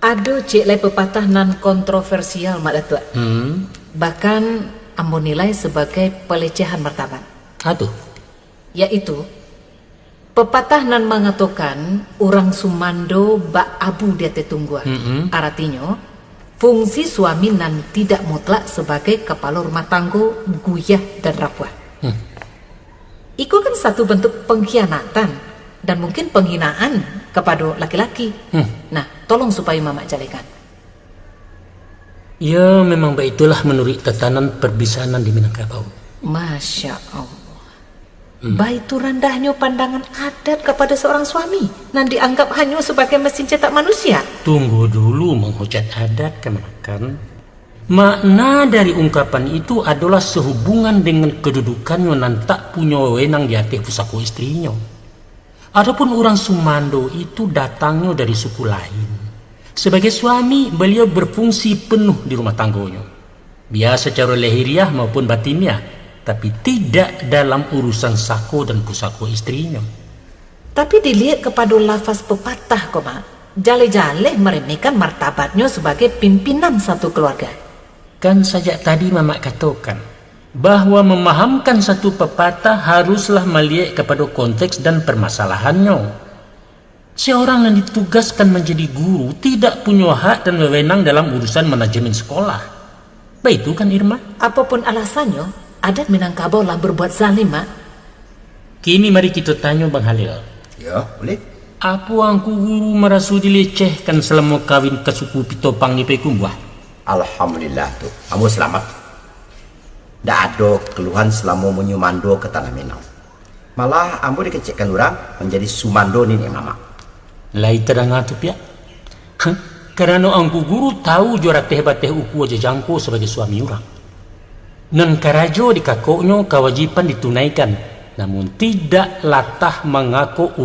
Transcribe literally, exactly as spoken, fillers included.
Ado ciek lai pepatah nan kontroversial, Mak Datuak. Hmm. Bahkan ambo nilai sebagai pelecehan martabat. Atu? Yaitu, pepatah nan mangatokan urang sumando bak abu di ateh tungguah. Mm-mm. Aratinyo, fungsi suami nan tidak mutlak sebagai kapalo rumah tanggo guyah dan rapuah. Hmm. Iko kan satu bentuk pengkhianatan dan mungkin penghinaan kapado laki-laki. Hmm. Nah, tolong supayo Mamak jalekan. Ya, memang baitulah manuruik tatanan perbisanan di Minangkabau. Masya Allah. Hmm. Baitu randahnyo pandangan adat kapada seorang suami nan dianggap hanyo sebagai mesin cetak manusia. Tunggu dulu menghujat adat, kamanakan. Makna dari ungkapan itu adolah sehubungan dengan kedudukannyo nan tak punyo wewenang di ateh pusako istrinyo. Adopun urang sumando itu datangnyo dari suku lain. Sebagai suami, baliau berfungsi penuh di rumah tanggonyo, biak sacaro lahiriah maupun batiniah, tapi tidak dalam urusan sako dan pusako istrinyo. Tapi diliek kapado lafaz pepatah ko, Mak, jaleh-jaleh maremehkan martabatnyo sebagai pimpinan satu keluarga. Kan sajak tadi Mamak katokan, bahwa mamahamkan satu pepatah haruslah maliek kapado konteks dan permasalahannyo. Seorang nan ditugaskan manjadi guru tidak punyo hak dan wewenang dalam urusan manajemen sekolah. Baitu kan, Irma? Apopun alasannyo, adat Minangkabau lah berbuat zalim, Mak. Kini mari kito tanyo Bang Halil. Ya, buliah. Apo Angku Guru maraso dilecehkan salamo kawin ka suku Pitopang di Payakumbuah? Alhamdulillah tu, ambo salamat. Ndak ado kaluhan salamo manyumando ka Tanah Minang. Malah ambo dikecekkan urang manjadi sumando niniak mamak. Lai tadanga tu, Piak? Hah? Karano Angku Guru tahu jo rateh bateh ukua jajangko sabagai suami urang. Nan karajo di kakoknyo kawajiban ditunaikan, namun tidak latah mangako